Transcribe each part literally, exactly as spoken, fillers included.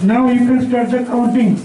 Now you can start the counting.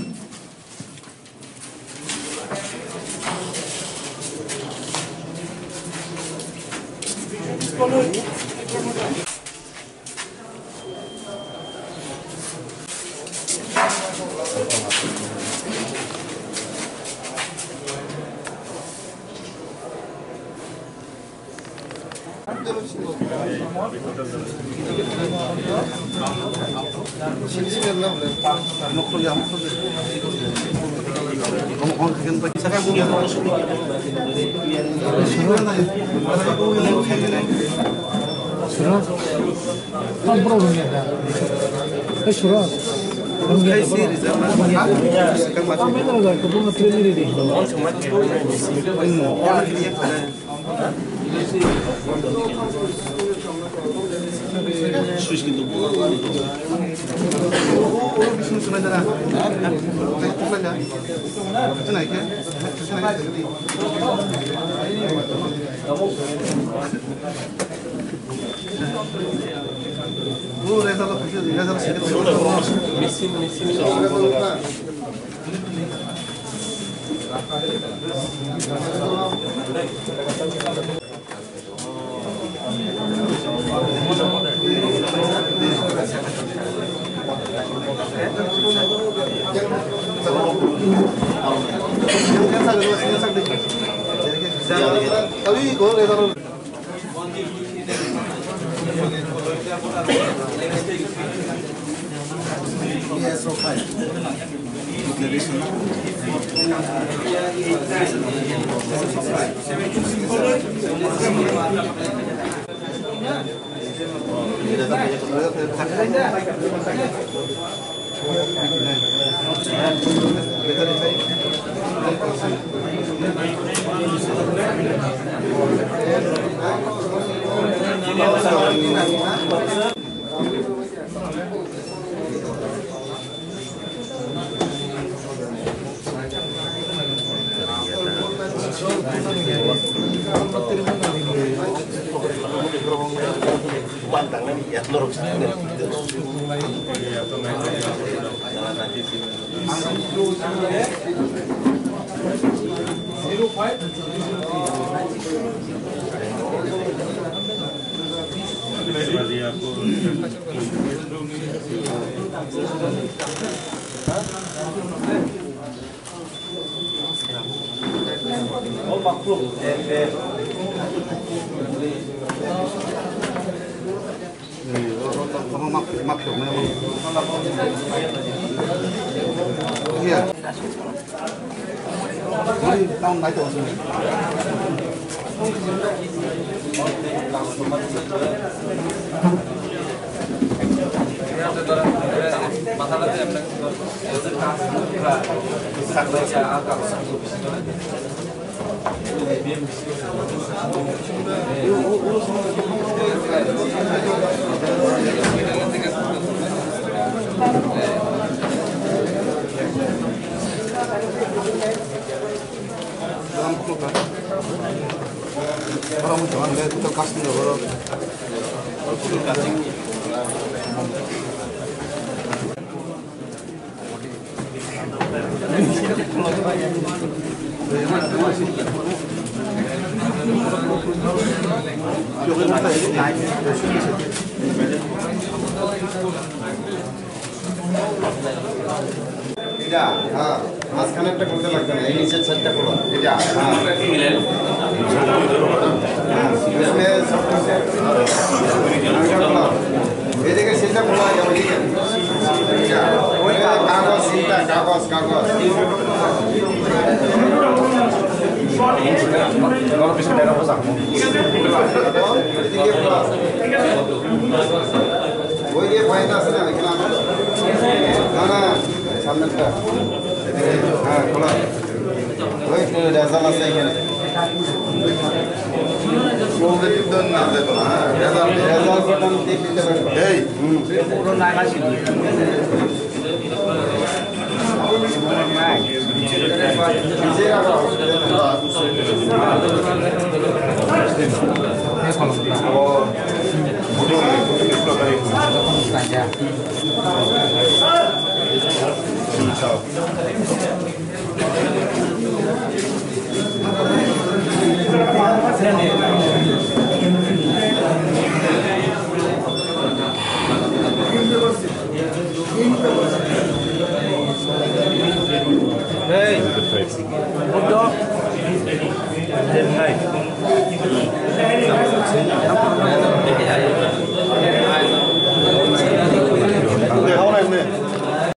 এটা, হ্যাঁ, মাঝখানে একটা খুলতে লাগবে না, এই নিচের সাইডটা খোলো। এটা, হ্যাঁ। হ্যাঁ, इसमें सब कुछ है। এটা খোলো। এদিকে সিটটা খোলা আছে, ওইদিকে। এটা, ওই কাগজ, সিটটা, কাগজ, কাগজ। এদিকে খোলা। ওই যে পয়েন্ট আছে না, এখানে আমার, না, না, সামনেরটা। হ্যাঁ, খোলা। ওই তো রেজাল্ট আছে এখানে। পজিটিভ দেন না, দেন না, হ্যাঁ, রেজাল্ট। রেজাল্ট বাটন টিপ দিতে পারেন। এই। হুম। Hey, Buddha. Hey.